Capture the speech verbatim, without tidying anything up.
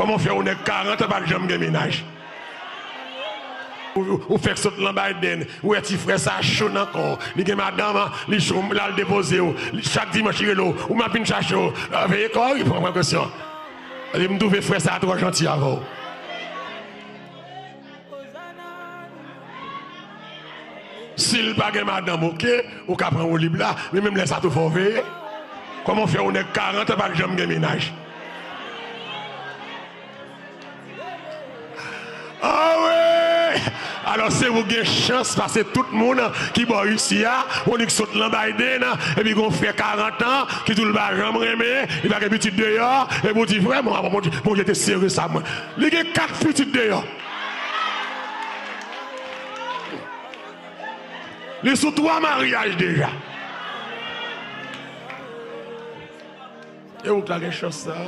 Kòman w fè ou nèg karant an pa t janm gen mennaj? Ou, ou fèk sot lan Biden, ou wè ti frè sa cho nan kò w. Li gen madanm, li cho, l al depoze w. Li, chak dimanch, li rele w. Ou m ap vin chache w. Ah, veye kò w, wi, pran prekosyon. Li, m twouve frè sa twò janti avè w. Si l pa gen madanm, oke, ou ka pran woulib la, men menm lè sa tou fò w veye. Kòman w fè ou nèg karant an pa t janm gen mennaj? Anwe! Alò, se ou gen chans pase tout moun ki bò isi a, ou nik sot lan Biden, epi gon frè karant an ki di w l pa janm renmen, li pa gen pitit deyò, epi w di, vrèman, Bondye, Bondye te sere sa mwen. Li gen kat pitit deyò. Li sou twa maryaj deja. E ou k ta gen chans sa?